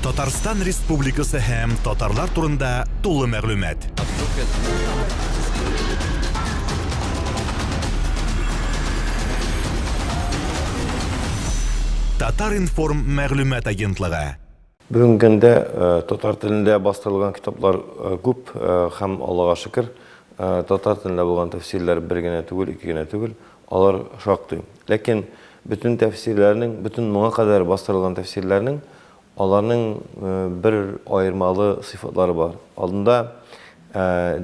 Татарстан Республикасы һәм татарлар турында тулы мәгълүмат. Татар-информ мәгълүмат агентлыгы. Бүгенге көндә татар телендә бастырылган китаплар күп һәм, Аллага шөкер, татар телендә булган тәфсирләр бер генә түгел, ике генә түгел, алар шактый. Ләкин бөтен тәфсирләрнең, бөтен моңа кадәр бастырылган тәфсирләрнең аларның бер аермалы сыйфатлары бар. Алдында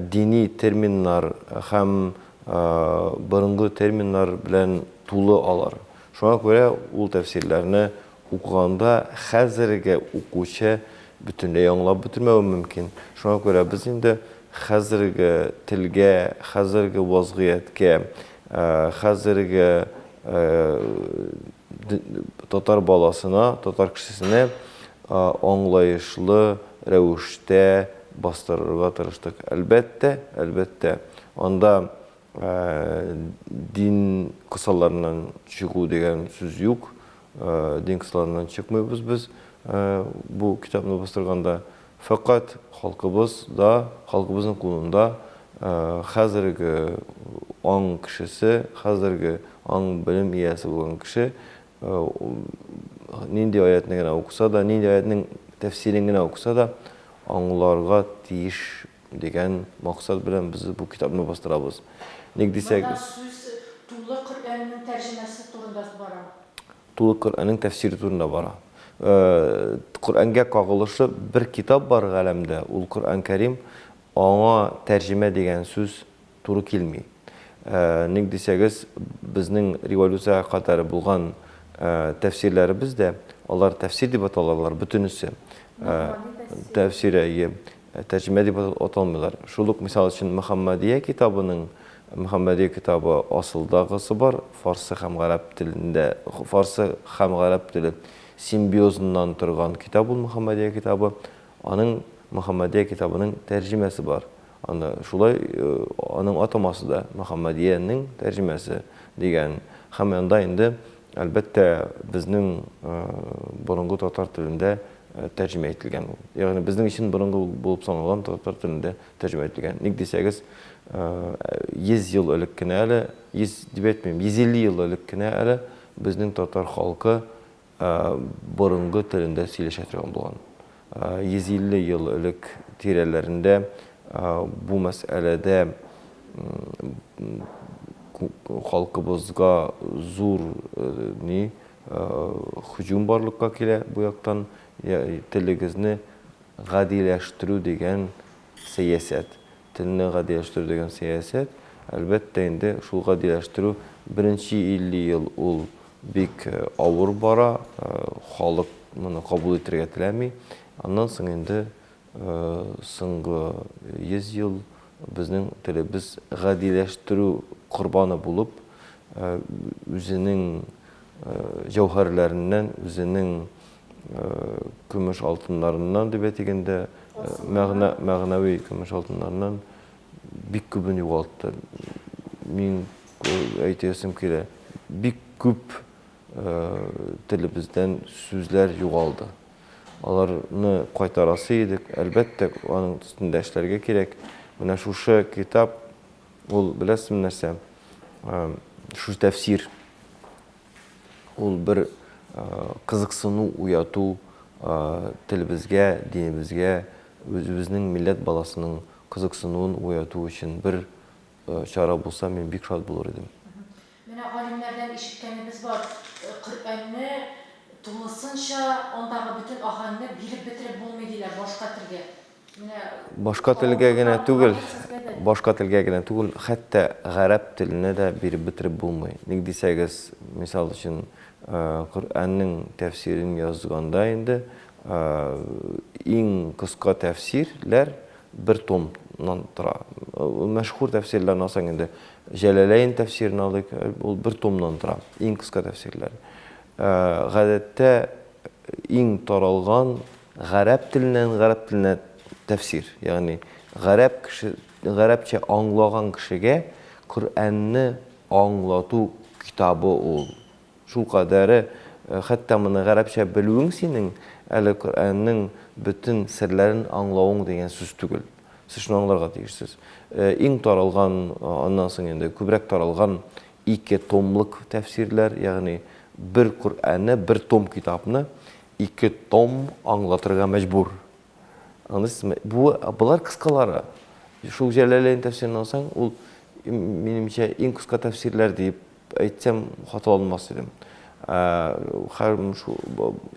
дини терминнар һәм борынгы терминнар белән тулы алар. Шуңа күрә ул тәфсирләрне укыганда хәзерге укучы бөтенләй аңлап бетермәве мөмкин. Шуңа күрә без инде хәзерге телгә, хәзерге вазгыятькә, хәзерге татар баласына, татар кешесенә аңлаешлы рәвештә бастырырга тырыштык. Әлбәттә, әлбәттә, анда дин кысаларыннан чыгу дигән сүз юк. Дин кысаларыннан чыкмыйбыз без бу китапны бастырганда. Фәкать халкыбыз да, халкыбызның кулында хәзерге аң кешесе, хәзерге аң белем иясе булган кеше нинди аятны генә укыса да, нинди аятның тәфсирен генә укыса да, аңларга тиеш дигән максат белән без бу китапны бастырабыз. Ник дисәгез. Монда сүз тулы Коръәннең тәрҗемәсе турында бара. Тулы Коръәннең тәфсире турында бара. Коръәнгә кагылышлы бер китап бар галәмдә, ул Коръән Кәрим, аңа тәрҗемә дигән сүз туры килми. Ник дисәгез, безнең революциягә кадәр булган тәфсирләребез дә, алар тәфсир дип аталалар, бөтенесе. Тәфсир, әйе. Тәрҗемә дип аталмыйлар. Шул ук, мисал өчен, Мөхәммәдия китабының, Мөхәммәдия китабы асылдагысы бар, фарсы һәм гарәп телендә, фарсы һәм гарәп теле симбиозыннан торган китап ул Мөхәммәдия китабы. Аның Мөхәммәдия китабының тәрҗемәсе бар. Аны шулай аның атамасы да Мөхәммәдиянең тәрҗемәсе дигән. Һәм анда инде, әлбәттә, безнең борынгы татар телендә тәрҗемә ителгән ул. Ягъни безнең өчен борынгы булып саналган татар телендә тәрҗемә ителгән. Ник дисәгез, 100 ел элек кенә әле, 100 дип әйтмим, 150 ел элек кенә әле безнең татар халкы борынгы телендә сөйләшә торган булган. 150 ел элек тирәләрендә бу мәсьәләдә халкыбызга зур ни һөҗүм барлыкка килә бу яктан, телегезне гадиләштерү дигән сәясәт. Телне гадиләштерү дигән сәясәт, әлбәттә инде, шул гадиләштерү беренче 50 ел ул бик авыр бара, халык моны кабул итәргә теләми. Аннан соң инде соңгы 100 ел безнең телебез гадиләштерү корбаны булып, үзенең җәүһәрләреннән, үзенең көмеш алтыннарыннан дип әйтик инде, мәгънә, мәгънәви көмеш алтыннарыннан бик күбен югалтты. Мин әйтәсем килә, бик күп телебездән сүзләр югалды. Аларны кайтарасы идек, әлбәттә, аның өстендә эшләргә кирәк. Менә шушы китап, ул беләсезме нәрсә? Шушы тәфсир. Ул бер кызыксыну уяту, телебезгә, динебезгә, үзебезнең милләт баласының кызыксынуын уяту өчен бер чара булса, мин бик шат булыр идем. Менә галимнәрдән ишеткәнебез бар, Коръәнне тулысынча, андагы бөтен аһәңне биреп бетереп булмый, диләр, башка телгә. Менә Башка телгә генә түгел, башка телгә генә түгел, хәтта гарәп теленә дә биреп бетереп булмый. Ник дисәгез, мисал өчен, Коръәннең тәфсирен язганда инде иң кыска тәфсирләр бер томнан тора. Мәшһүр тәфсирләрне алсаң инде, Җәләләйн тәфсирен алыйк, ул бер томнан тора, иң кыска тәфсирләр. Гадәттә иң таралган гарәп теленнән гарәп теленә тәфсир, ягъни гарәп кеше, гарәпчә аңлаган кешегә Коръәнне аңлату китабы ул. Шул кадәре, хәтта моны гарәпчә белүең синең әле Коръәннең бөтен серләрен аңлавың дигән сүз түгел. Сез шуны аңларга тиешсез. Иң таралган, аннан соң инде күбрәк таралган ике томлык тәфсирләр, ягъни бер Коръәнне, бер том китапны ике том аңлатырга мәҗбүр. Аңлыйсызмы? Бу болар кыскалары. Шул Җәләләйн тәфсирен алсаң, ул минемчә иң кыска тәфсирләр дип әйтсәм хаталанмас идем. Һәм шул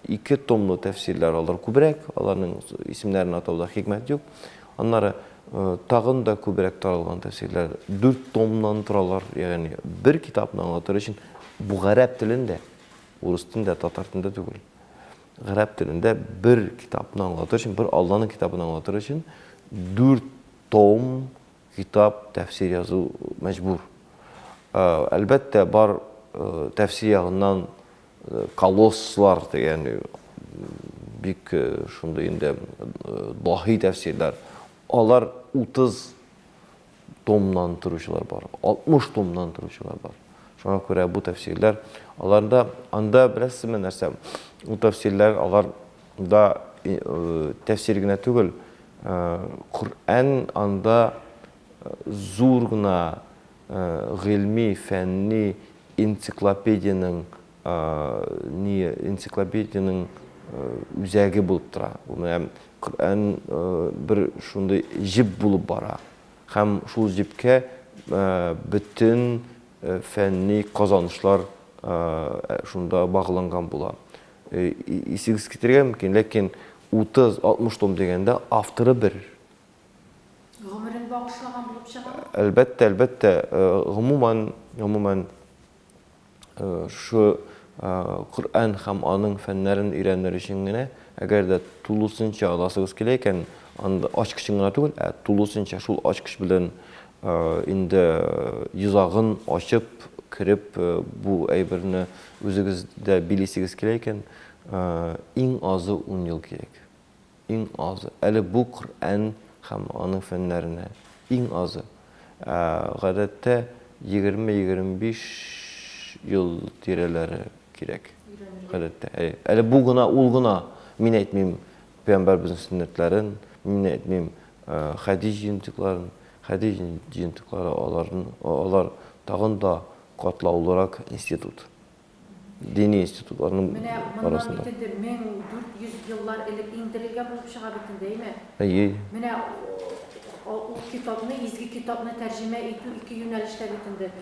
ике томлы тәфсирләр алар күбрәк, аларның исемнәрен атауда хикмәт юк. Аннары тагын да күбрәк таралган тәфсирләр дүрт томнан торалар, ягъни бер китапны аңлатыр өчен бу гарәп телендә, урыс телендә, татар телендә түгел. Гарәп телендә бер китапны аңлатыр өчен, бер Алланың китабын аңлатыр өчен дүрт том китап тәфсир язу мәҗбүр. Әлбәттә, бар тәфсир ягыннан колосслар дигән бик шундый инде даһи тәфсирләр. Алар 30 томнан торучылар бар, 60 томнан торучылар бар. Шуңа күрә бу тәфсирләр, аларда, анда беләсезме нәрсә, ул тәфсирләр алар да тәфсир генә түгел, Коръән анда зур гына гыйльми, фәнни энциклопедиянең ни энциклопедиянең үзәге булып тора. Менә Коръән бер шундый җеп булып бара. Һәм шул җепкә бөтен фәнни казанышлар шунда багланган була. Исегез китергә мөмкин, ләкин 30-60 том дигәндә авторы бер. Гомерен багышлаган булып чыгамы? Әлбәттә, әлбәттә. Гомумән, гомумән, Шушы Коръән һәм аның фәннәрен өйрәнер өчен генә, әгәр дә тулысынча аласыгыз килә икән, анда ачкычын гына түгел, ә тулысынча шул ачкыч белән инде йозагын ачып, кереп, бу әйберне үзегездә билисегез килә икән, иң азы ун ел кирәк. Иң азы. Әле бу Коръән һәм аның фәннәренә. Иң азы. Ә гадәттә 20-25 ел тирәләре кирәк. Гадәттә. Әйе. Әле бу гына, ул гына. Мин әйтмим пәйгамбәребезнең сөннәтләрен, мин әйтмим хәдис җыентыкларын. Хәдис җыентыклары аларның, алар тагын да катлаулырак институт. Дини институтларның Менә моннан арасында. бит инде 1400 еллар элек иңдерелгән булып чыга бит инде, әйме? Әйе. Менә ул китапны, изге китапны тәрҗемә итү ике юнәлештә бит инде.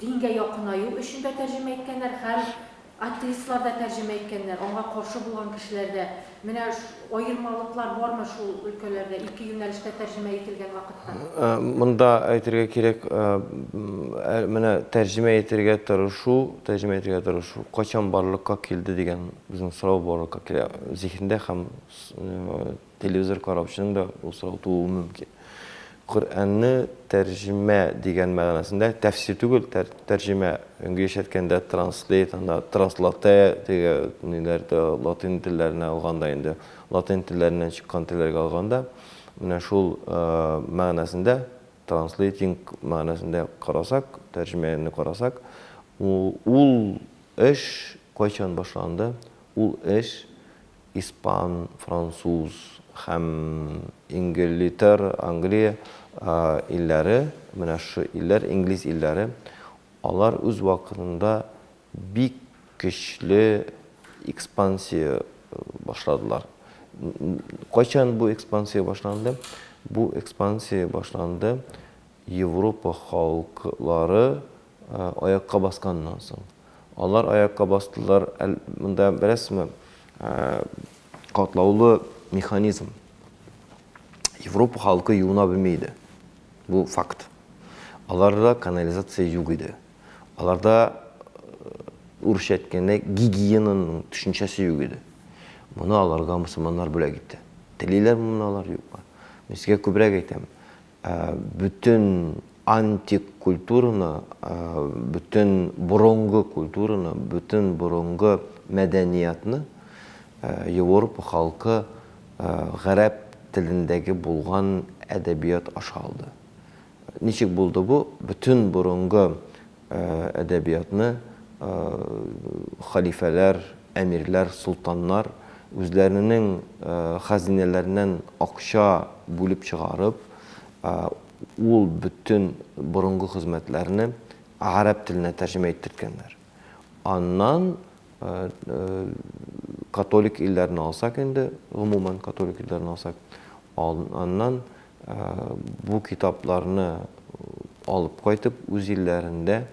Дингә якынаю өчен дә тәрҗемә иткәннәр һәм атеистлар да тәрҗемә иткәннәр, аңа каршы булган кешеләр дә. Менә аермалыклар бармы шул өлкәләрдә, ике юнәлештә тәрҗемә ителгән вакытта? Монда әйтергә кирәк, менә тәрҗемә итергә тырышу, тәрҗемә итергә тырышу кайчан барлыкка килде дигән безнең сорау барлыкка килә зиһендә һәм телевизор караучының да ул сорау тууы мөмкин. Коръәнне тәрҗемә дигән мәгънәсендә, тәфсир түгел, тәрҗемә, инглизчә әйткәндә translate, анда translate дигән ниләр дә латин телләренә алганда инде, латин телләреннән чыккан телләргә алганда, менә шул мәгънәсендә, translating мәгънәсендә карасак, тәрҗемәне карасак, ул эш кайчан башланды? Ул эш Испан, француз һәм Инглитер, Англия, илләре, менә шушы илләр, инглиз илләре, алар үз вакытында бик көчле экспансия башладылар. Кайчан бу экспансия башланды? Бу экспансия башланды Европа халыклары аякка басканнан соң. Алар аякка бастылар. Монда беләсезме, катлаулы механизм. Европа халкы юына белми иде. Бу факт. Аларда канализация юк иде. Аларда урысча әйткәндә гигиенаның төшенчәсе юк иде. Моны аларга мөселманнар бүләк итте. Телиләрме моны алар, юкмы? Мин сезгә күбрәк әйтәм. Бөтен антик культураны, бөтен борынгы культураны, бөтен борынгы мәдәниятны Европа халкы гарәп телендәге булган әдәбият аша алды. Ничек булды бу? Бөтен борынгы әдәбиятны халифәләр, әмирләр, солтаннар Үзләренең хәзинәләреннән акча бүлеп чыгарып, ул бөтен борынгы хезмәтләрне гарәп теленә тәрҗемә иттерткәннәр. Аннан католик илләрне алсак инде, гомумән католик илләрне алсак, аннан бу китапларны алып кайтып, үз илләрендә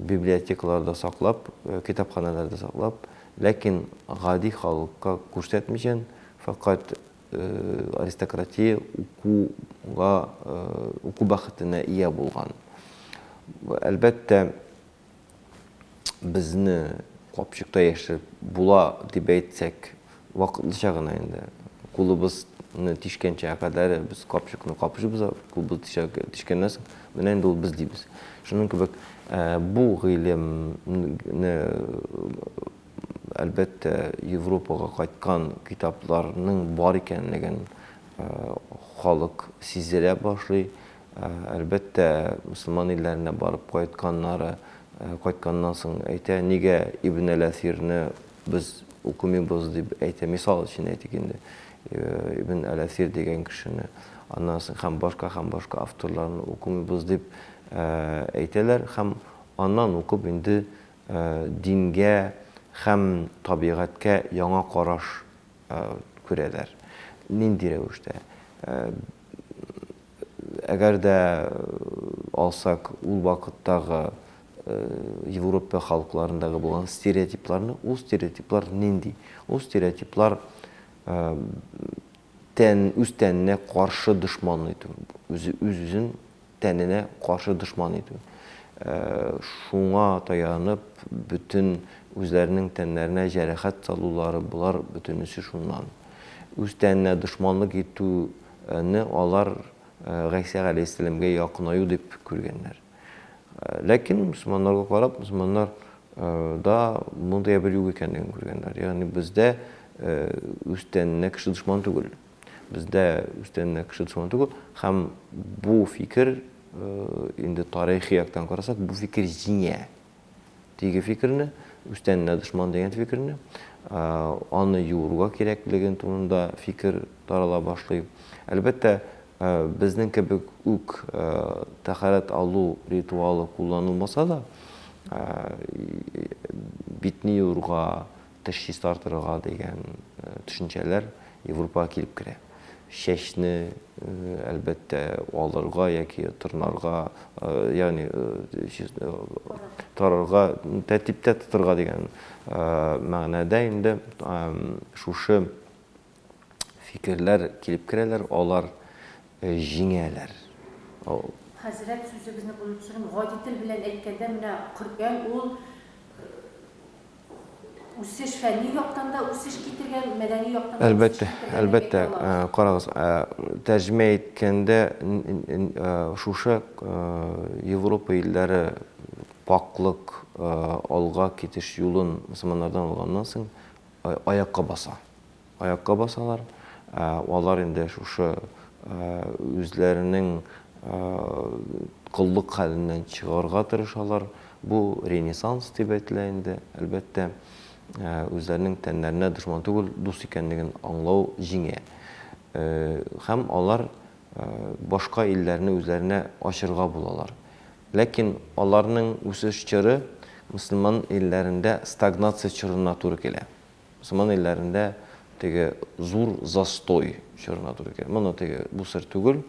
библиотекаларда саклап, китапханәләрдә саклап, ләкин гади халыкка күрсәтмичән, фәкать аристократия укуга, уку бәхетенә ия булган. Әлбәттә, безне капчыкта яшереп була дип әйтсәк, вакытлыча гына инде. Кулыбызны тишкәнчә кадәр без капчыкны капшыйбыз, кулыбыз тишкәннән соң, менә инде ул без дибез. Шуның кебек бу гыйлемне, әлбәттә, Европага кайткан китапларның бар икәнлеген халык сизелә башлый. Әлбәттә, мөселман илләренә барып кайтканнары, кайтканнан соң әйтә, нигә Ибн әл-Әсирне без укымыйбыз дип әйтә. Мисал өчен әйтик инде, Ибн әл-Әсир дигән кешене, аннан соң һәм башка һәм башка авторларны укымыйбыз дип әйтәләр һәм аннан укып инде дингә һәм табигатькә яңа караш күрәләр. Нинди рәвештә? Әгәр дә алсак, ул вакыттагы Европа халыкларындагы булган стереотипларны, ул стереотиплар нинди? Ул стереотиплар тән, үз тәненә каршы дошман итү, үзе үз-үзен тәненә каршы дошман итү. Шуңа таянып, бөтен үзләренең тәннәренә җәрәхәт салулары, болар бөтенесе шуннан. Үз тәненә дошманлык итүне алар Гайсә галәйһиссәламгә якынаю дип күргәннәр. Ләкин мөселманнарга карап, мөселманнар да мондый әйбер юк икәнлеген күргәннәр. Ягъни бездә үз тәненә кеше дошман түгел. Бездә үз тәненә кеше дошман түгел һәм бу фикер инде тарихи яктан карасак, бу фикер җиңә. Теге фикерне, үз тәненә дошман дигән фикерне, аны юырга кирәклеген турында фикер тарала башлый. Әлбәттә, безнең кебек үк тәһарәт алу ритуалы кулланылмаса да, битне юырга, теш чистартырга дигән төшенчәләр Европага килеп керә. Чәчне, әлбәттә, алырга яки тырнарга, ягъни тарарга, тәртиптә тотырга дигән мәгънәдә инде шушы фикерләр килеп керәләр, алар җиңәләр. Хәзрәт, сүзегезне бүлеп сорыйм, гади тел белән әйткәндә, менә Коръән ул Үсеш фәнни яктан да үсеш китергән, мәдәни яктан да үсеш Әлбәттә, китергән дип әлбәттә. әйтә алабыз. Карагыз, тәрҗемә иткәндә шушы Европа илләре пакьлык, алга китеш юлын мөселманнардан алганнан соң аякка баса. Аякка басалар. Алар инде шушы үзләренең коллык хәленнән чыгарга тырышалар. Бу ренессанс дип әйтелә инде, әлбәттә. Үзләренең тәннәренә дошман түгел, дус икәнлеген аңлау җиңә. Һәм алар башка илләрне үзләренә ачырга булалар. Ләкин аларның үсеш чоры мөселман илләрендә стагнация чорына туры килә. Мөселман илләрендә теге зур застой чорына туры килә. Моны теге бу сер түгел.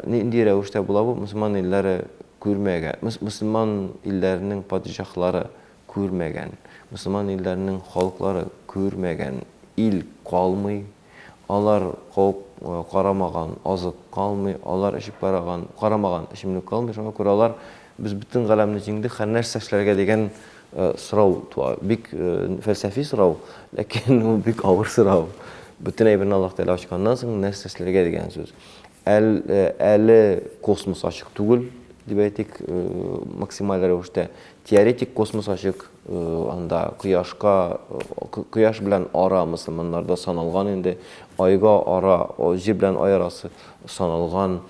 Нинди рәвештә була бу? Мөселман илләре күрмәгән, мөселман илләренең падишаһлары күрмәгән, мөселман илләренең халыклары күрмәгән ил калмый. Алар кабып карамаган азык калмый, алар эчеп караган, карамаган эчемлек калмый. Шуңа күрә алар без бөтен галәмне җиңдек, хәзер нәрсә эшләргә дигән сорау туа. Бик фәлсәфи сорау, ләкин ул бик авыр сорау. Бөтен әйберне Аллаһ Тәгалә ачканнан соң нәрсә эшләргә дигән сүз. Әл, әле космос ачык түгел, дип әйтик, максималь рәвештә. Теоретик космос ачык, анда кояшка, кояш белән ара мөселманнарда саналган инде, айга ара, җир белән ай арасы саналган,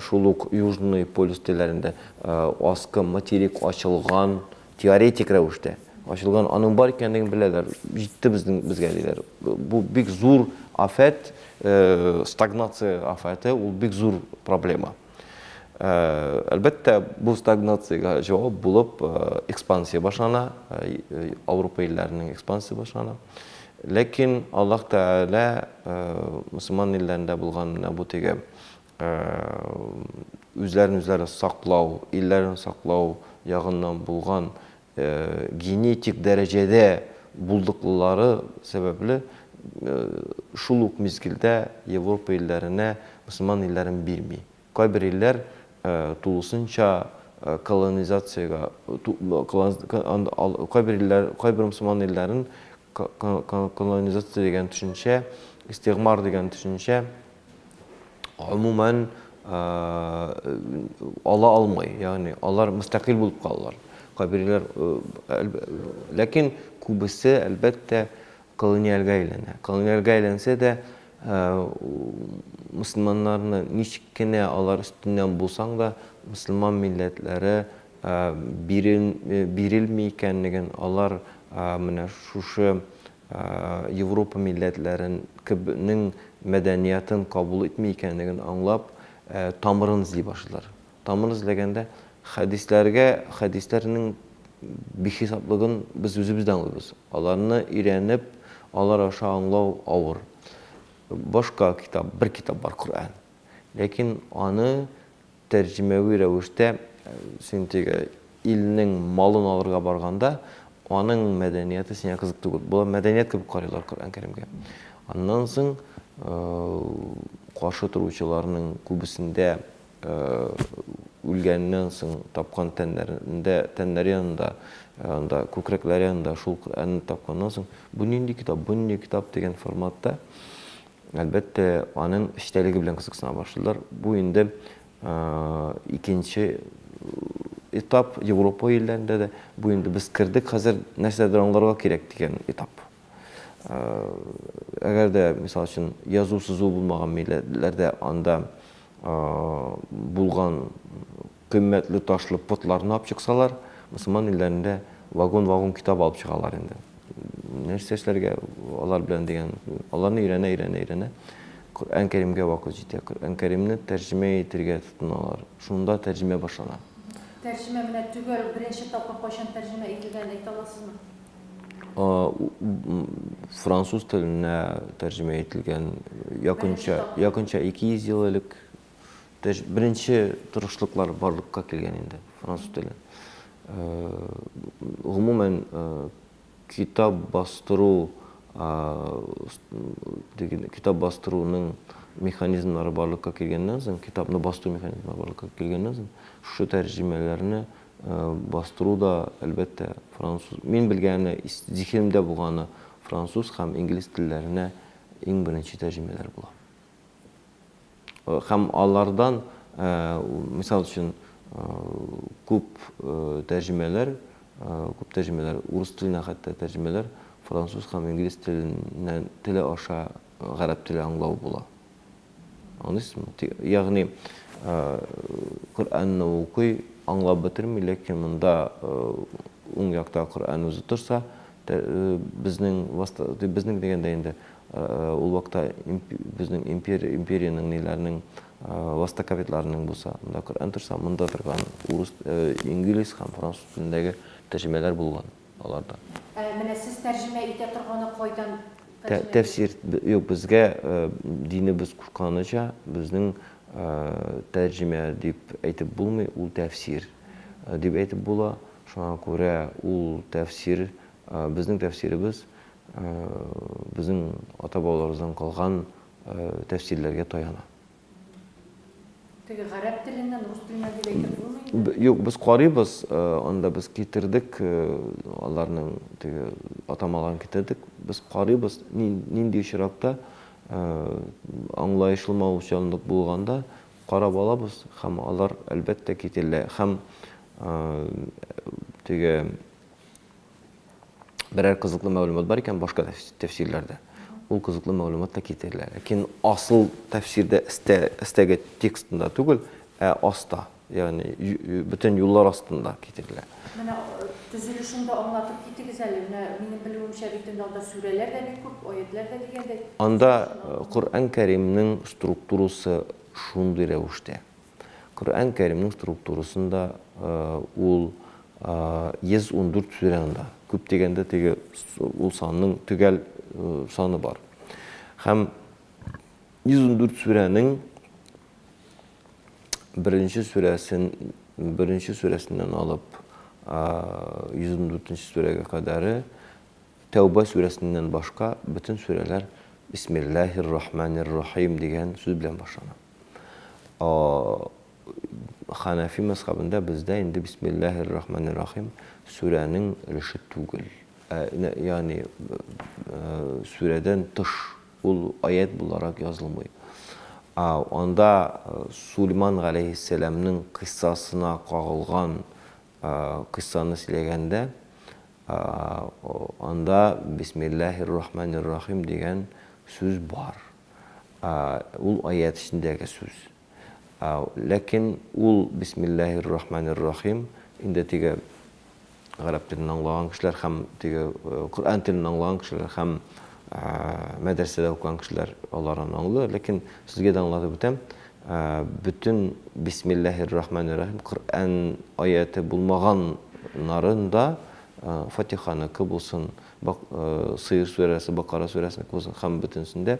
шул ук Южный полюс телләрендә аскы материк ачылган теоретик рәвештә. Ачылган, аның бар икәнлеген беләләр. Җитте безнең безгә диләр. Бу бик зур афәт, стагнация афәте, ул бик зур проблема. Әлбәттә, бу стагнациягә җавап булып экспансия башлана, Ауропа илләренең экспансия башлана. Ләкин Аллаһ Тәгалә мөселман илләрендә булган менә бу теге үзләрен үзләре саклау, илләрен саклау ягыннан булган генетик дәрәҗәдә булдыклылары сәбәпле шул ук мизгелдә Европа илләренә мөселман илләрен бирми. Кайбер илләр тулысынча колонизациягә, кайбер илләр, кайбер мөселман илләрен колонизация дигән төшенчә, истигъмар дигән төшенчә гомумән ала алмый, ягъни алар мөстәкыйль булып калалар. Кайберләр, ләкин күбесе, әлбәттә, колониальгә әйләнә. Колониальгә әйләнсә дә, мөселманнарны ничек кенә алар өстеннән булсаң да, мөселман милләтләре бирелми икәнлеген, алар менә шушы Европа милләтләрен кебнең мәдәниятын кабул итми икәнлеген аңлап, тамырын эзли башлыйлар. Тамыр эзләгәндә хәдисләргә, хәдисләрнең бихисаплыгын без үзебез дә аңлыйбыз. Аларны өйрәнеп, алар аша аңлау авыр. Башка китап, бер китап бар, Коръән. Ләкин аны Тәрҗемәви рәвештә син теге илнең малын алырга барганда, аның мәдәнияте сиңа кызык түгел. Болар мәдәният кебек карыйлар Коръән Кәримгә. Аннан соң каршы торучыларның күбесендә үлгәннән соң тапкан тәннәрендә, тәннәре янында, анда күкрәкләре янында шул Коръәнне тапканнан соң, бу нинди китап, бу нинди китап дигән форматта Әлбәттә, аның эчтәлеге белән кызыксына башладылар. Бу инде икенче этап Европа илләрендә дә. Бу инде без кердек, хәзер нәрсәдер аңларга кирәк дигән этап. Әгәр дә, мисал өчен, язу-сызу булмаган милләтләрдә анда булган Кыйммәтле ташлы потларны алып чыксалар, мөселман илләрендә вагон-вагон китап алып чыгалар инде. Нәрсә эшләргә алар белән дигән, аларны өйрәнә, өйрәнә, өйрәнә. Коръән Кәримгә вакыт җитә. Коръән Кәримне тәрҗемә итергә тотыналар. Шунда тәрҗемә башлана. Тәрҗемә менә төгәл беренче тапкыр кайчан тәрҗемә ителгәнен әйтә аласызмы? Француз теленә тәрҗемә ителгән якынча, якынча 200 ел элек. Беренче тырышлыклар барлыкка килгән инде француз теле. Гомумән, китап бастыру китап бастыруның механизмнары барлыкка килгәннән соң, китапны бастыру механизмнары барлыкка килгәннән соң, шушы тәрҗемәләрне бастыру да, әлбәттә, француз, мин белгәне, зиһенемдә булганы француз һәм инглиз телләренә иң беренче тәрҗемәләр була. Һәм алардан, мисал өчен, күп тәрҗемәләр, күп тәрҗемәләр, урыс теленә хәтта тәрҗемәләр француз һәм инглиз теленнән теле аша гарәп теле аңлау була. Аңлыйсызмы? Ягъни Коръәнне укый, аңлап бетерми, ләкин монда уң якта Коръән үзе торса, безнең безнең дигәндә инде Ул вакытта безнең империя, империянең ниләрнең востоковедларының булса, монда Коръән торса, монда торган урыс, инглиз һәм француз телендәге тәрҗемәләр булган аларда. Ә менә сез тәрҗемә итә торганы кайдан тәрҗемә итәсез? Тәфсир, юк, безгә динебез кушканыча, безнең тәрҗемә дип әйтеп булмый, ул тәфсир дип әйтеп була. Шуңа күрә ул тәфсир, безнең тәфсиребез Безнең ата-бабаларыбыздан калган тәфсирләргә таяна. Теге гарәп теленнән, рус теленнән дип әйтеп булмый инде? Юк, без карыйбыз, анда без китердек, аларның теге атамаларын китердек. Без карыйбыз, нинди очракта аңлаешылмаучанлык булганда карап алабыз һәм алар, әлбәттә, китерелә. Һәм теге Берәр кызыклы мәгълүмат бар икән башка тәфсирләрдә, ул кызыклы мәгълүмат та китерелә. Ләкин асыл тәфсирдә өстә, өстәге текстында түгел, ә аста. Ягъни бөтен юллар астында китерелә. Менә төзелешен дә аңлатып китегез әле. Менә минем белүемчә бит инде анда сүрәләр дә бик күп, аятьләр дә дигәндәй. Анда Коръән Кәримнең структурасы шундый рәвештә. Коръән Кәримнең структурасында ул 114 сүрә анда. Күп дигәндә теге ул санның төгәл саны бар. Һәм 114 сүрәнең беренче сүрәсен беренче сүрәсеннән алып 114 нче сүрәгә кадәре Тәүбә сүрәсеннән башка бөтен сүрәләр Бисмиллаһир Рахманир Рахим дигән сүз белән башлана. Ханафи мәзхәбендә бездә инде Бисмиллаһир Рахманир Рахим сүрәнең өлеше түгел. Ягъни сүрәдән тыш Ул аять буларак язылмый. Анда Сулейман галәйһиссәламнең кыйссасына кагылган кыйссаны сөйләгәндә, анда Бисмиллаһир-рахманир-рахим дигән сүз бар. Ул аять эчендәге сүз. Ләкин ул Бисмиллаһир-рахманир-рахим инде теге гарәп телен аңлаган кешеләр һәм теге Коръән телен аңлаган кешеләр һәм мәдрәсәдә укыган кешеләр алар аны аңлый. Ләкин сезгә дә аңлатып үтәм, бөтен Бисмиллаһир-рахманир-рахим Коръән аяте булмаганнарын да Фатиханыкы булсын, Сыер сүрәсе, Бакара сүрәсенеке булсын һәм бөтенесендә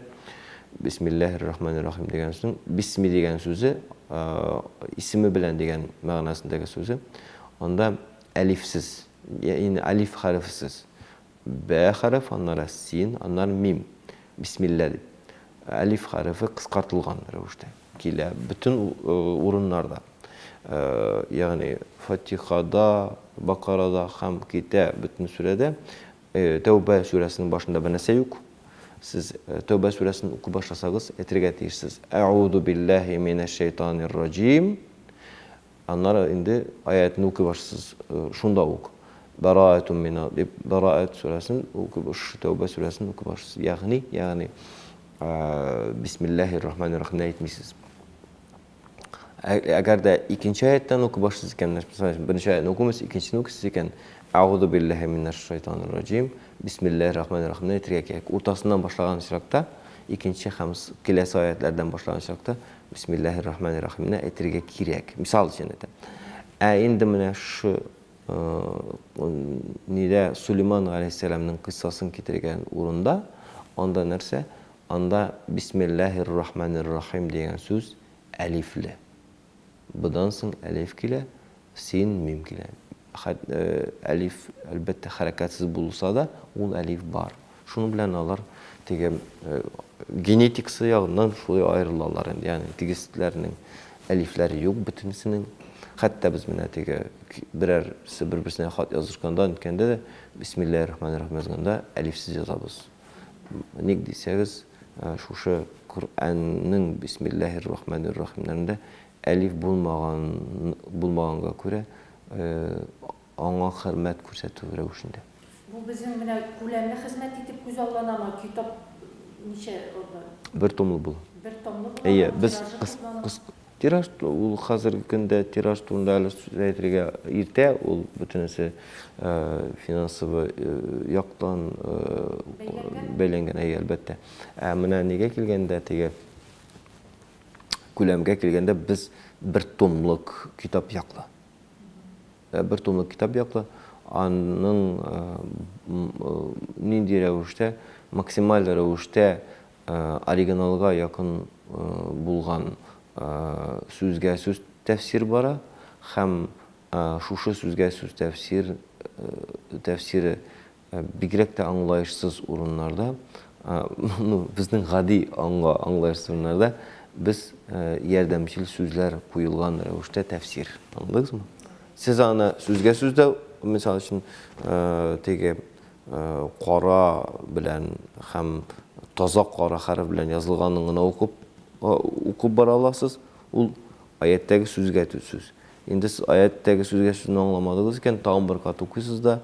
Бисмиллаһир рахманир рахим дигән сүзнең бисми дигән сүзе, исеме белән дигән мәгънәсендәге сүзе, анда әлифсез, ягъни әлиф хәрефесез. Бә хәреф, аннары син, аннары мим. Бисмилла дип. Әлиф хәрефе кыскартылган рәвештә килә бөтен урыннарда. Ягъни Фатихада, Бакарада һәм китә бөтен сүрәдә. Тәүбә сүрәсенең башында бер нәрсә юк. Сез Тәүбә сүрәсен укый башласагыз, әйтергә тиешсез. Әгъузу биллаһи минәш шайтанир раҗим. Аннары инде аятны укый башлыйсыз шунда ук. Бараатун мина дип Бараат сүрәсен укып, шушы Тәүбә сүрәсен укый башлыйсыз. Ягъни, ягъни Бисмиллаһир рахманир рахим әйтмисез. Әгәр дә икенче аяттан укый башлыйсыз икән, мисал өчен, беренче аятны укымыйсыз, икенчесен укыйсыз икән, Әгъузу биллаһи минәш шайтанир раҗим, Бисмиллаһир рахманир рахим әйтергә кирәк. Уртасыннан башлаган очракта, икенче һәм киләсе аятлардан башлаган очракта Бисмиллаһир рахманир рахимны әйтергә кирәк. Мисал өчен әйтәм. Ә инде менә шу нидә Сулейман галәйһиссәламнең кыйссасын китергән урында, анда нәрсә? Анда Бисмиллаһир рахманир рахим дигән сүз әлифле. Быдан соң әлиф килә, син, мим килә. Хәт, әлиф, әлбәттә, хәрәкәтсез булса да, ул әлиф бар. Шуның белән алар теге генетикасы ягыннан шулай аерылалар инде. Ягъни тигезләрнең әлифләре юк бөтенесенең. Хәтта без менә теге берәрсе бер-берсенә хат язышканда, ниткәндә дә Бисмиллаһир рахманир рахим язганда әлифсез язабыз. Ник дисәгез, шушы Коръәннең Бисмиллаһир рахманир рахимнәрендә әлиф булмаган булмаганга күрә аңа хөрмәт күрсәтү рәвешендә. Бу безнең менә күләмле хезмәт итеп күзалланамы? Китап ничә анда? Бер томлы була. Бер томлы була. Әйе, без тираж ул хәзерге көндә тираж турында әле сүз әйтергә иртә, ул бөтенесе финансовый яктан бәйләнгән, әйе, әлбәттә. Ә менә нигә килгәндә теге күләмгә килгәндә без бер томлык китап яклы. Бер томлык китап яклы. Аның нинди рәвештә, максималь рәвештә оригиналга якын булган сүзгә сүз тәфсир бара һәм шушы сүзгә сүз тәфсир тәфсире Бигрәк тә аңлаешсыз урыннарда, ну, безнең гади аңга аңлаешсыз урыннарда без ярдәмчел сүзләр куелган рәвештә тәфсир. Аңладыгызмы? Сез аны сүзгә сүз дә, мисал өчен, теге кара белән һәм таза кара хәреф белән язылганын гына укып укып бара аласыз. Ул аяттәге сүзгә сүз. Инде сез аятьтәге сүзгә сүзне аңламадыгыз икән, тагын бер кат укыйсыз да,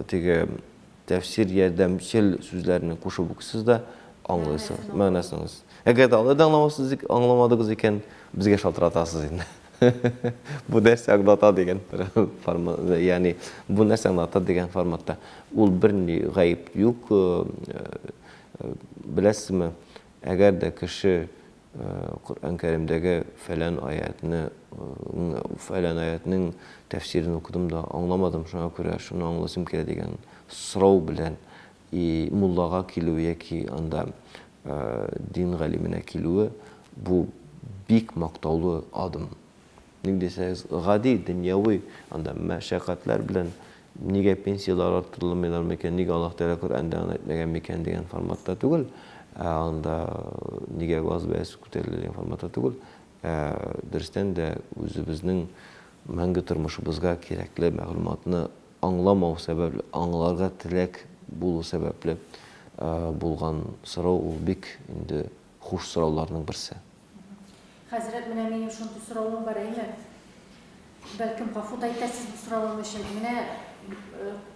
теге тәфсир ярдәмчел сүзләрне кушып укыйсыз да, аңлыйсыз, мәгънәсен аңлыйсыз. Әгәр дә алай да аңламасыз, аңламадыгыз икән, безгә шалтыратасыз инде. Бу нәрсә аңлата дигән форма, ягъни бу нәрсә аңлата дигән форматта. Ул берни гаеп юк. Беләсезме, әгәр дә кеше Коръән Кәримдәге фәлән аятны, фәлән аятның тәфсирен укыдым да аңламадым, шуңа күрә шуны аңласым килә дигән сорау белән и муллага килү яки анда дин галименә килүе бу бик мактаулы адым. Ник дисәгез, гади дөньяви анда мәшәкатьләр белән нигә пенсияләр арттырылмыйлар микән, нигә Аллаһ Тәгалә Коръәндә аны әйтмәгән микән дигән форматта түгел, ә анда нигә газ бәясе күтәрелә дигән форматта түгел, ә дөрестән дә үзебезнең мәңге тормышыбызга кирәкле мәгълүматны аңламау сәбәпле, аңларга теләк булу сәбәпле булган сорау ул бик инде хуш сорауларның берсе. Хәзрәт, менә минем шундый соравым бар, әйме? Бәлкем, гафу да итәрсез бу соравым өчен. Менә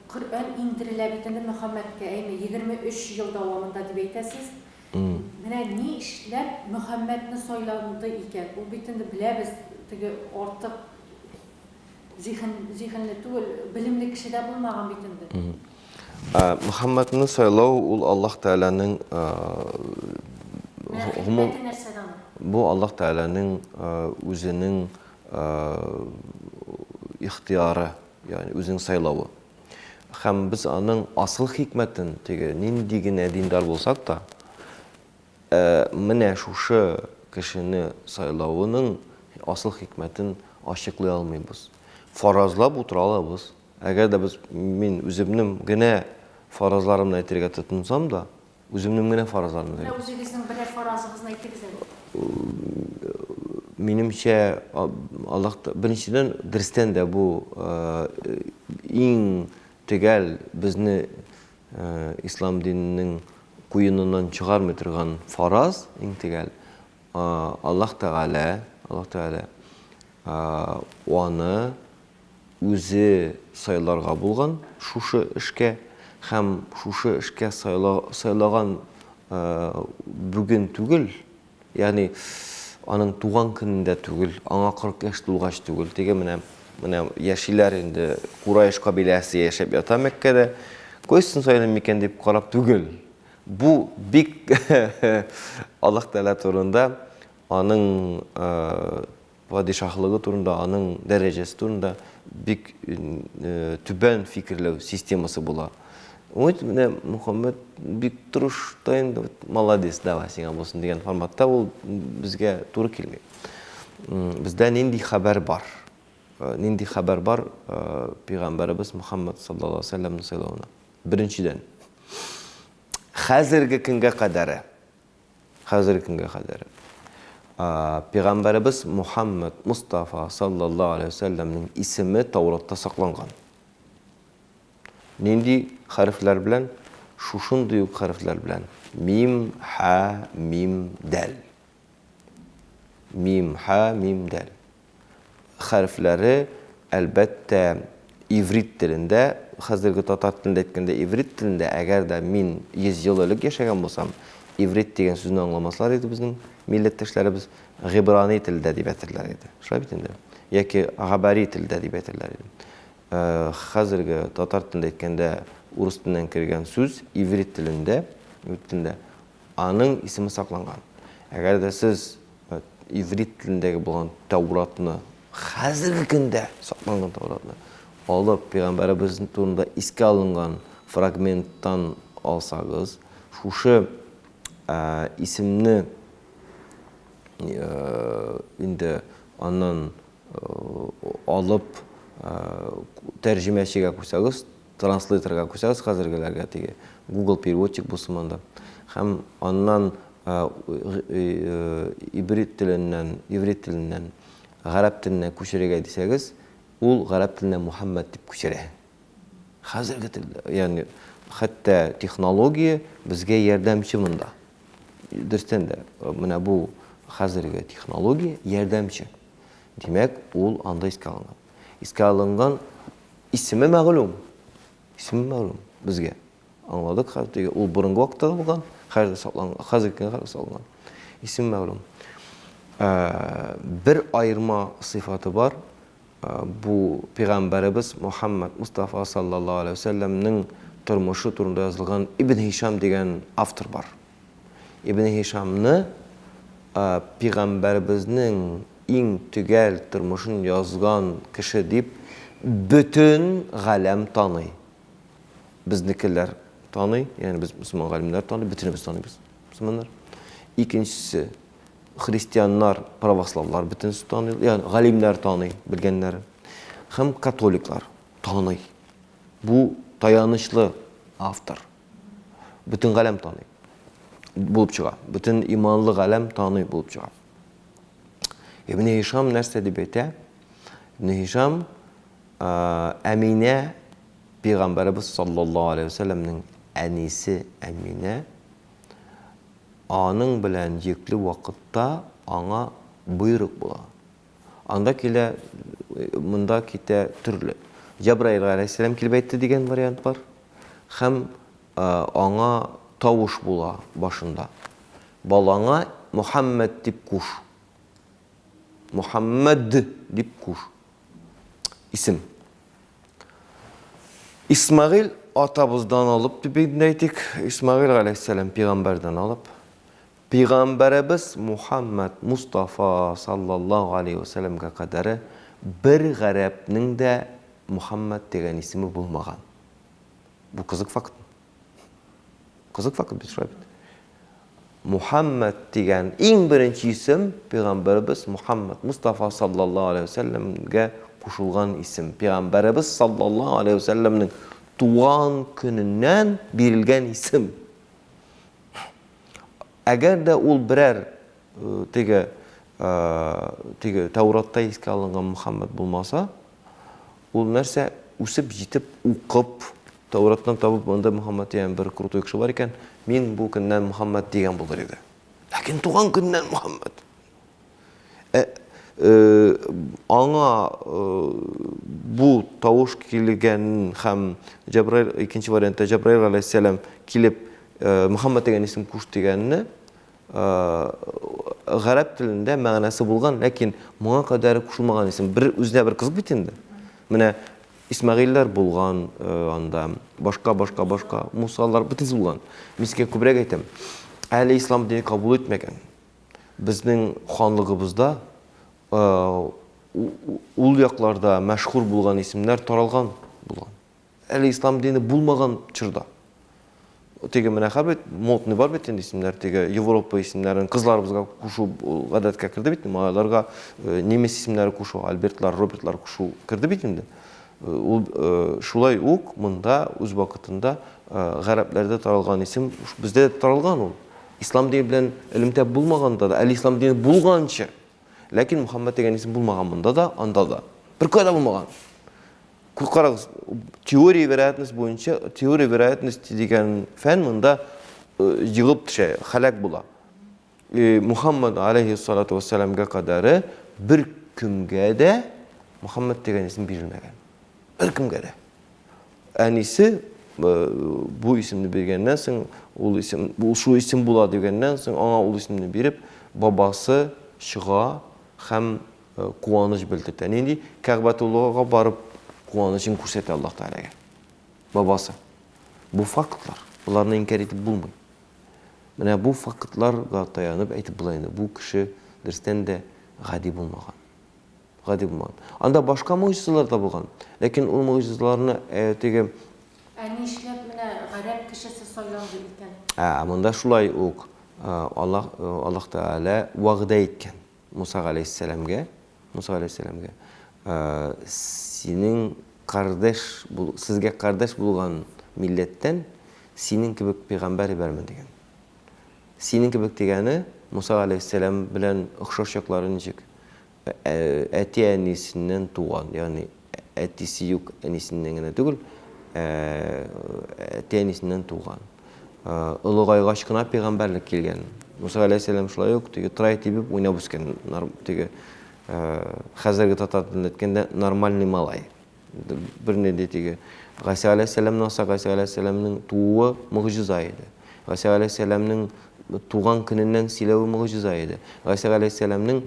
Коръән иңдерелә бит инде Мөхәммәдкә, әйме, 23 ел дәвамында дип әйтәсез. Менә ни эшләп Мөхәммәдне сайланды икән? Ул бит инде беләбез, теге артык Зиһен, зиһенле түгел, белемле кеше дә булмаган бит инде. Мөхәммәдне сайлау ул Аллаһ Тәгаләнең гомум нәрсәдә аның? Бу Аллаһ Тәгаләнең үзенең ихтияры, ягъни үзенең сайлавы. Һәм без аның асыл хикмәтен, теге нинди генә диндар булсак та, Ә менә шушы кешене сайлавының асыл хикмәтен ачыклый алмыйбыз. Фаразлап утыра алабыз. Әгәр дә без, мин үземнең генә фаразларымны әйтергә тотынсам да, үземнең генә фаразларымны Менә үзегезнең берәр фаразыгызны әйтегез әле. Минемчә, Аллаһ, беренчедән, дөрестән дә бу иң төгәл безне Ислам диненең куеныннан чыгармый торган фараз, иң төгәл, Аллаһ Тәгалә, Аллаһ Тәгалә аны үзе сайларга булган шушы эшкә һәм шушы эшкә сайлаган бүген түгел, Ягъни аның туган көнендә түгел, аңа 40 яшь тулгач түгел. Теге менә менә яшиләр инде, Курайш кабиләсе яшәп ята Мәккәдә. Кайсын сайлыйм микән дип карап түгел. Бу бик Аллаһ Тәгалә турында аның падишаһлыгы турында, аның дәрәҗәсе турында бик түбән фикерләү системасы була. Вот менә Мөхәммәд бик тырыш та инде, молодец, давай сиңа булсын дигән форматта ул безгә туры килми. Бездә нинди хәбәр бар? Нинди хәбәр бар пәйгамбәребез Мөхәммәд саллаллаһу алейһи вәсәлләмне сайлавына? Беренчедән, хәзерге көнгә кадәре Хәзерге көнгә кадәр. Пәйгамбәребез Мухаммад Мустафа саллаллаһу алейһи ва сәлләмнең исеме Тауратта сакланган. Нинди хәрефләр белән? Шушындый ук хәрефләр белән. Мим, ха, мим, дәл. Мим, ха, мим, дәл. Хәрефләре, әлбәттә, иврит телендә, хәзерге татар телендә әйткәндә, иврит телендә, әгәр дә мин 100 ел элек яшәгән булсам, иврит дигән сүзне аңламаслар иде безнең милләттәшләребез, гыйбрани телдә дип әйтерләр иде. Шулай бит инде? Яки габари телдә дип әйтерләр иде. Хәзерге татар телендә әйткәндә, урыс теленнән кергән сүз иврит телендә, иврит телендә аның исеме сакланган. Әгәр дә сез иврит телендәге булган Тәүратны, хәзерге көндә сакланган Тәүратны алып, пәйгамбәребез турында искә алынган фрагменттан алсагыз, шушы исемне инде аннан алып тәрҗемәчегә куйсагыз, транслейторга куйсагыз хәзергеләргә теге Google переводчик булсын анда. Һәм аннан иврит теленнән, иврит теленнән гарәп теленә күчерергә дисәгез, ул гарәп теленә Мухаммад дип күчерә. Хәзерге телдә, ягъни хәтта технология безгә ярдәмче монда. Дөрестән дә, менә бу хәзерге технология ярдәмче. Димәк, ул анда искә алынган. Искә алынган исеме мәгълүм. Исеме мәгълүм безгә. Аңладык, хәзер теге ул борынгы вакытта да булган, хәзер дә сакланган, хәзерге көнгә кадәр сакланган. Исеме мәгълүм. Бер аерма сыйфаты бар, бу пәйгамбәребез Мухаммад Мустафа саллаллаһу алейһи ва сәлләмнең тормышы турында язылган Ибн Һишам дигән автор бар. Ибн Һишамны пәйгамбәребезнең иң төгәл тормышын язган кеше дип бөтен галәм таный. Безнекеләр таный, ягъни без мөселман галимнәр таный, бөтенебез таныйбыз, мөселманнар. Икенчесе, христианнар, православлар бөтенесе таный, ягъни галимнәр таный, белгәннәре. Һәм католиклар таный. Бу таянычлы автор. Бөтен галәм таный булып чыга. Бөтен иманлы галәм таный булып чыга. Ибн Һишам нәрсә дип әйтә? Ибн Һишам Әминә пәйгамбәребез саллаллаһу алейһи ва сәлләмнең әнисе Әминә аның белән йөкле вакытта аңа боерык була. Анда килә, монда китә төрле. Җәбраил галәйһиссәлам килеп әйтте дигән вариант бар. Һәм аңа тавыш була башында. Балаңа Мөхәммәд дип куш. Мөхәммәд дип куш. Исем. Исмагыйль атабыздан алып дип инде әйтик, Исмагыйль галәйһиссәлам пәйгамбәрдән алып, пәйгамбәребез Мухаммад Мустафа саллаллаһу алейһи ва сәлләмгә кадәре бер гарәпнең дә Мухаммад дигән исеме булмаган. Бу кызык факт. Кызык факт бит шулай бит. Мухаммад дигән иң беренче исем пәйгамбәребез Мухаммад Мустафа саллаллаһу алейһи ва сәлләмгә кушылган исем. Пәйгамбәребез саллаллаһу алейһи ва сәлләмнең туган көненнән бирелгән исем. Әгәр дә ул берәр э, теге э, теге Тәүратта искә алынган Мухаммад булмаса, Ул нәрсә, үсеп җитеп, укып, Тәүраттан табып, монда Мөхәммәд дигән бер крутой кеше бар икән, мин бу көннән Мөхәммәд дигән булыр иде. Ләкин туган көннән Мөхәммәд. Ә, э, аңа э, бу тавыш килгән һәм Җәбраил икенче вариантта Җәбраил галәйһиссәлам килеп э, Мөхәммәд дигән исем куш дигәнне гарәп телендә мәгънәсе булган, ләкин моңа кадәр кушылмаган исем. Бер үзенә бер кызык бит инде. Менә Исмәгыйльләр булган анда, башка, башка, башка, Мусалар, бөтенесе булган. Мин сезгә күбрәк әйтәм. Әле ислам дине кабул итмәгән. Безнең ханлыгыбызда ул якларда мәшһүр булган исемнәр таралган булган. Әле ислам дине булмаган чорда. Теге менә хәзер бит модный бар бит инде исемнәр, теге Европа исемнәрен кызларыбызга кушу гадәткә керде бит, малайларга э, немец исемнәре кушу, Альбертлар, Робертлар кушу керде бит инде. Э, ул э, шулай ук монда үз вакытында гарәпләрдә таралган исем бездә дә таралган ул. Ислам дине белән элемтә булмаганда да, әле ислам дине булганчы. Ләкин Мөхәммәд дигән исем булмаган монда да, анда да. Беркайда булмаган. Карагыз, теория вероятность буенча, теория вероятности дигән фән монда э, егылып төшә, халәк була. Э, Мухаммад алейхиссалату вассаламга кадәре бер кемгә дә Мухаммад дигән исем бирелмәгән. Бер кемгә дә. Әнисе э, бу исемне биргәннән соң, ул исем, ул шул исем була дигәннән соң, аңа ул исемне биреп, бабасы чыга һәм Куаныч белдертә. Нинди? Кәгъбәтуллага барып куанычын күрсәтә Аллаһ Тәгаләгә. Бабасы. Бу фактлар. Боларны инкяр итеп булмый. Менә бу фактларга таянып әйтеп була инде, бу кеше дөрестән дә гади булмаган. Гади булмаган. Анда башка могҗизалар да булган. Ләкин ул могҗизаларны э, теге Ә нишләп менә гарәп кешесе сайланды икән? Ә, монда шулай ук Аллаһ Аллаһ Тәгалә вәгъдә иткән. Муса галәйһиссәламгә, Муса галәйһиссәламгә, синең кардәш, сезгә кардәш булган милләттән синең кебек пәйгамбәр ибәрмен дигән. Синең кебек дигәне Муса галәйһиссәлам белән охшаш яклары ничек? Әти-әнисеннән туган, ягъни әтисе юк, әнисеннән генә түгел, әти-әнисеннән туган. Олыгайгач кына пәйгамбәрлек килгән. Муса галәйһиссәлам шулай ук теге трай тибеп уйнап үскән, теге хәзерге татар телендә әйткәндә нормальный малай. Бернинди теге Гайсә галәйһиссәламны алсак, Гайсә галәйһиссәламның тууы могҗиза иде. Гайсә галәйһиссәламның туган көненнән сөйләве могҗиза иде. Гайсә галәйһиссәламнең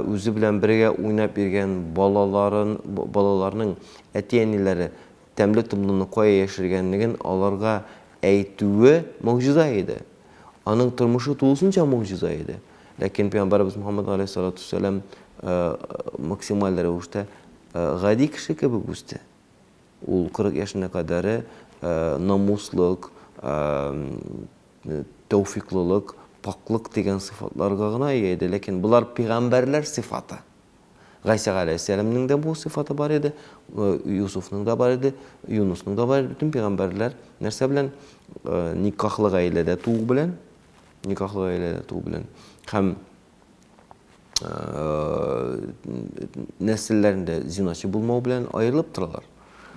үзе белән бергә уйнап йөргән балаларын, балаларның әти-әниләре тәмле томлыны кая яшергәнлеген аларга әйтүе могҗиза иде. Аның тормышы тулысынча могҗиза иде. Ләкин пәйгамбәребез Мухаммад галәйһиссалату вәссәлам максималь рәвештә гади кеше кебек үсте. Ул 40 яшенә кадәре намуслык, тәүфиклылык, пакьлык дигән сыйфатларга гына ия иде. Ләкин болар пәйгамбәрләр сыйфаты. Гайсә галәйһиссәламнең дә бу сыйфаты бар иде, Юсуфның да бар иде, Юнусның да бар иде. Бөтен пәйгамбәрләр нәрсә белән? Никахлы гаиләдә туу белән, никахлы гаиләдә туу белән һәм нәселләрендә зиначы булмау белән аерылып торалар.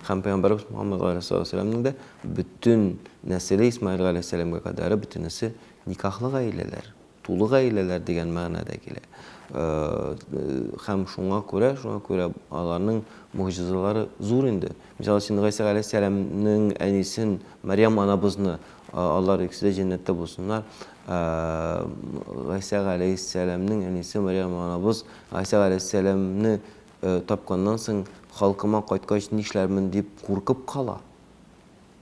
Һәм пәйгамбәребез Мухаммад галәйһиссәламнең дә бөтен нәселе Исмаил галәйһиссәламгә кадәр бөтенесе никахлы гаиләләр. Тулы гаиләләр дигән мәгънәдә килә. Һәм шуңа күрә, шуңа күрә аларның могҗизалары зур инде. Мисал өчен, Гайсә галәйһиссәламнең әнисен, Мәрьям анабызны, алар икесе дә җәннәттә булсыннар, Гайсә галәйһиссәламнең әнисе Мәрьям анабыз Гайсә галәйһиссәламне тапканнан соң, халкыма кайткач нишләрмен дип куркып кала.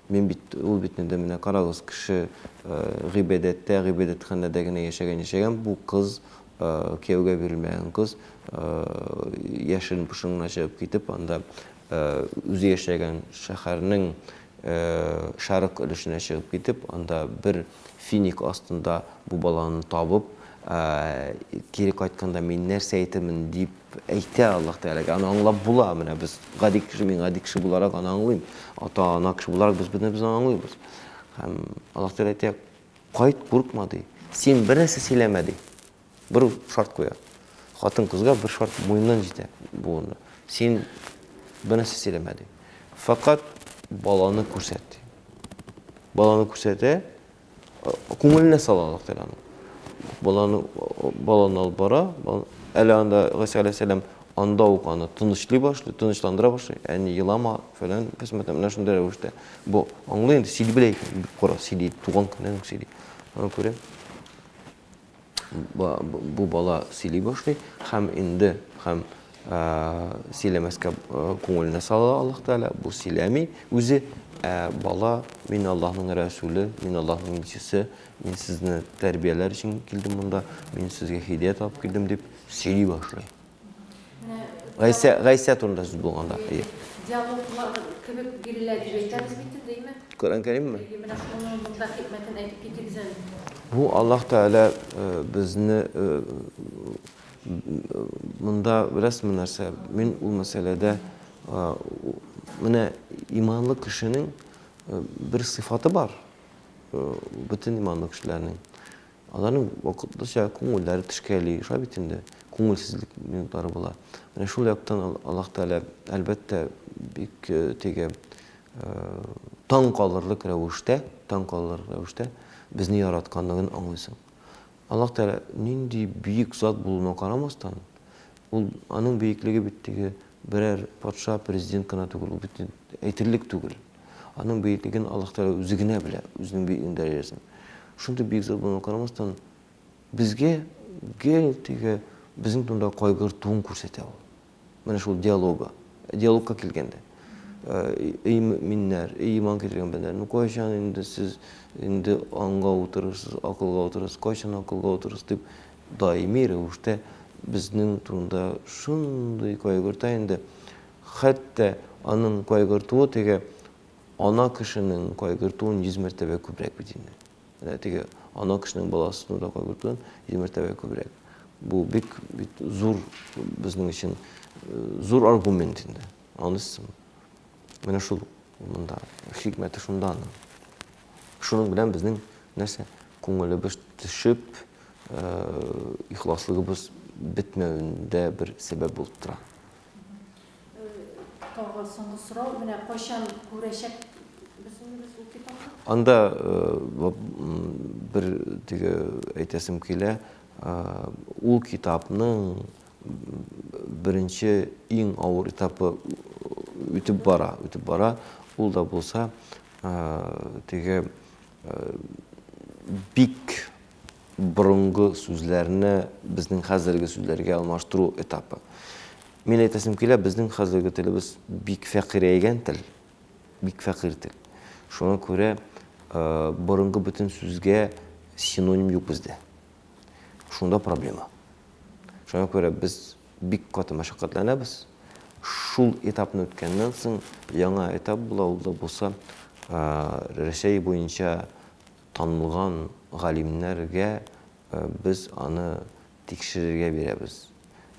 Мин бит, ул бит инде менә карагыз, кеше гыйбадәттә, гыйбадәтханәдә генә яшәгән, яшәгән бу кыз, кияүгә бирелмәгән кыз, яшерен пошын гына чыгып китеп, анда үзе яшәгән шәһәрнең шәрык өлешенә чыгып китеп, анда бер финик астында бу баланы табып, кире кайтканда мин нәрсә әйтермен дип, Әйтә Аллаһ Тәгаләгә, аны аңлап була. Менә без гади кеше, мин гади кеше буларак аны аңлыйм. Ата-ана кеше буларак без бөтенебез аны аңлыйбыз. Һәм Аллаһ Тәгалә әйтә, кайт, куркма, ди. Син бер нәрсә сөйләмә, ди. Бер шарт куя. Хатын-кызга бер шарт муеннан җитә бу урында. Син бер нәрсә сөйләмә, ди. Фәкать баланы күрсәт, ди. Баланы күрсәтә, Күңеленә сала Аллаһ Тәгалә аны. Баланы баланы алып бара. Әле анда Гайсә галәйһиссәлам анда ук аны тынычлый башлый, тынычландыра башлый. Әни елама, фәлән, кысмәтә менә шундый рәвештә. Бу аңлый инде, сөйли белә икән. Бик кара сөйли, туган көннән үк сөйли. Аны күрә. Бу бала сөйли башлый һәм инде һәм сөйләмәскә күңеленә сала Аллаһ Тәгалә, бу сөйләми үзе, ә бала, мин Аллаһның рәсүле, мин Аллаһның илчесе, мин сезне тәрбияләр өчен килдем монда, мин сезгә һидәят алып килдем дип сөйли башлый. Гайсә, Гайсә турында сүз булганда. Әйе. Диалоглар кебек бирелә дип әйтәбез бит инде, әйеме? Коръән Кәримме? Әйе, менә шуның монда хикмәтен әйтеп китегез әле. Бу Аллаһ Тәгалә безне монда беләсезме нәрсә? Мин ул мәсьәләдә менә иманлы кешенең бер сыйфаты бар. Бөтен иманлы кешеләрнең. Аларның вакытлыча күңелләре төшкәли, шулай бит инде, күңелсезлек минутлары була. Менә шул яктан Аллаһ Тәгалә, әлбәттә, бик э, теге э, таң калырлык рәвештә, таң калырлык рәвештә безне яратканлыгын аңлыйсың. Аллаһ Тәгалә нинди бөек зат булуына карамастан, ул аның бөеклеге бит теге берәр патша, президент кына түгел, ул бит әйтерлек түгел. Аның бөеклеген Аллаһ Тәгалә үзе генә белә, үзенең бөеклеген дәрәҗәсен. Шундый бөек зат булуына карамастан, безгә гел теге безнең турында кайгыртуын күрсәтә ул. Менә шул диалога, диалогка килгәндә. Эй мөэминнәр, эй иман китергән бәндәләр, ну кайчан инде сез инде аңга утырырсыз, акылга утырырсыз, кайчан акылга утырырсыз дип даими рәвештә безнең турында шундый кайгырта инде. Хәтта аның кайгыртуы теге ана кешенең кайгыртуын 100 мәртәбә күбрәк бит инде. Менә теге ана кешенең баласы турында кайгыртуын 100 мәртәбә күбрәк. Бу бик бит зур безнең өчен э, зур аргумент инде. Аңлыйсызмы? Менә шул монда хикмәте шунда аның. Шуның белән безнең нәрсә күңелебез төшеп, э, ихласлыгыбыз бетмәвендә бер сәбәп булып тора. Тагы соңгы сорау, менә кайчан күрәчәк без инде без ул китапны? Анда бер теге әйтәсем килә, ул китапның беренче иң авыр этапы үтеп бара, үтеп бара. Ул да булса теге бик. борынгы сүзләрне безнең хәзерге сүзләргә алмаштыру этапы. Мин әйтәсем килә, безнең хәзерге телебез бик фәкыйрәйгән тел, бик фәкыйрь тел. Шуңа күрә борынгы бөтен сүзгә синоним юк бездә. Шунда проблема. Шуңа күрә без бик каты мәшәкатьләнәбез. Шул этапны үткәннән соң яңа этап була, ул да булса Рәсәй буенча танылган галимнәргә без аны тикшерергә бирәбез.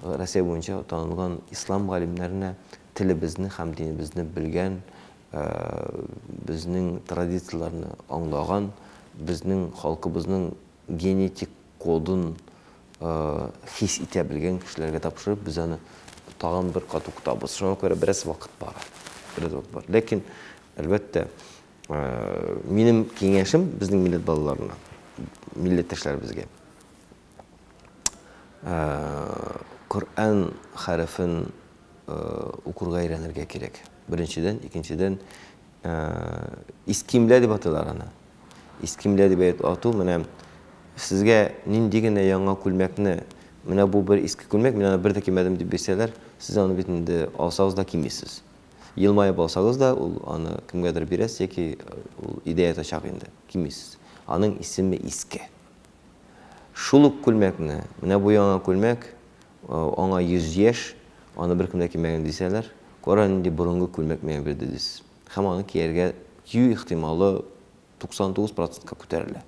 Россия буенча танылган ислам галимнәренә телебезне һәм динебезне белгән, безнең традицияләрне аңлаган, безнең халкыбызның генетик кодын хис итә белгән кешеләргә тапшырып, без аны тагын бер кат укытабыз. Шуңа күрә бераз вакыт бара. Бераз вакыт бара. Ләкин, әлбәттә, Минем киңәшем безнең милләт балаларына, милләттәшләребезгә. Коръән хәрефен укырга өйрәнергә кирәк. Беренчедән, икенчедән, искимлә дип атыйлар аны. Искимлә дип ату, менә сезгә нинди генә яңа күлмәкне, менә бу бер иске күлмәк, мин аны бер дә кимәдем дип бирсәләр, сез аны бит инде алсагыз да кимисез. Елмаеп алсагыз да, ул аны кемгәдер бирәсез яки ул өйдә ятачак инде, кимисез. Аның исеме иске. Шул ук күлмәкне, менә бу яңа күлмәк, аңа 100 яшь, аны беркем дә кимәгән дисәләр, кара нинди борынгы күлмәк миңа бирде дисез. Һәм аны кияргә, кию ихтималы 99 процентка күтәрелә.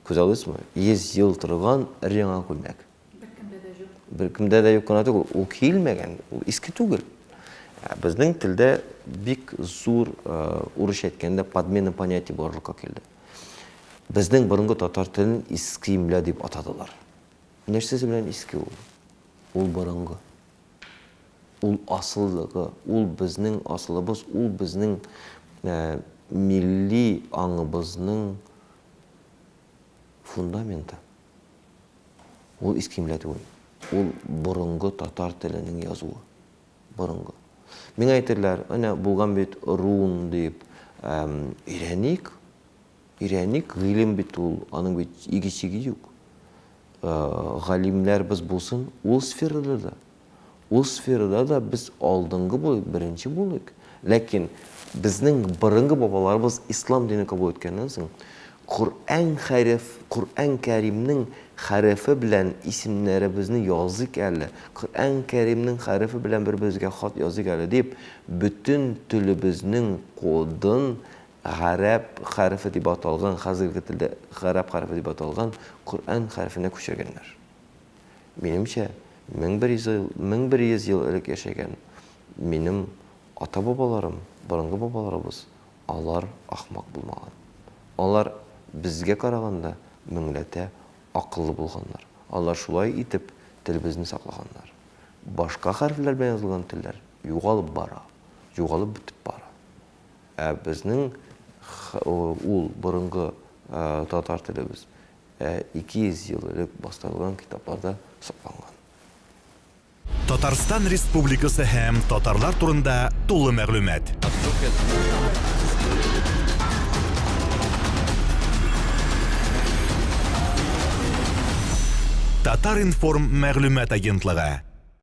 Күз алыйсызмы? 100 ел торган өр-яңа күлмәк. Беркемдә дә юк. Беркемдә дә юк кына түгел, ул киелмәгән, ул иске түгел. Ә безнең телдә бик зур, урысча әйткәндә, подмена понятий барлыкка килде. Безнең борынгы татар телен иске имля дип атадылар. Нәрсәсе белән иске ул? Ул борынгы. Ул асыллыгы, ул безнең асылыбыз, ул безнең милли аңыбызның фундаменты. Ул иске имля түгел. Ул борынгы татар теленең язуы. Борынгы. Миңа әйтерләр, әнә булган бит рун дип. Өйрәник. Өйрәник, гыйлем бит ул, аның бит иге-чиге юк. Галимнәрбез булсын ул сферада да. Ул сферада да без алдынгы булыйк, беренче булыйк. Ләкин безнең борынгы бабаларыбыз ислам динен кабул иткәннән соң, Коръән хәреф, Коръән Кәримнең хәрефе белән исемнәребезне языйк әле, Коръән Кәримнең хәрефе белән бер-беребезгә хат языйк әле дип, бөтен телебезнең кодын гарәп хәрефе дип аталган, хәзерге телдә гарәп хәрефе дип аталган Коръән хәрефенә күчергәннәр. Минемчә, 1100 ел, 1100 ел элек яшәгән минем ата-бабаларым, борынгы бабаларыбыз, алар ахмак булмаган. Алар безгә караганда меңләтә акыллы булганнар. Алар шулай итеп телебезне саклаганнар. Башка хәрефләр белән язылган телләр югалып бара, югалып бетеп бара. Ә безнең ул борынгы татар телебез Ә 200 ел элек бастырылган китапларда сакланган. Татарстан Республикасы һәм татарлар турында тулы мәгълүмат. Татар-информ мәгълүмат агентлыгы.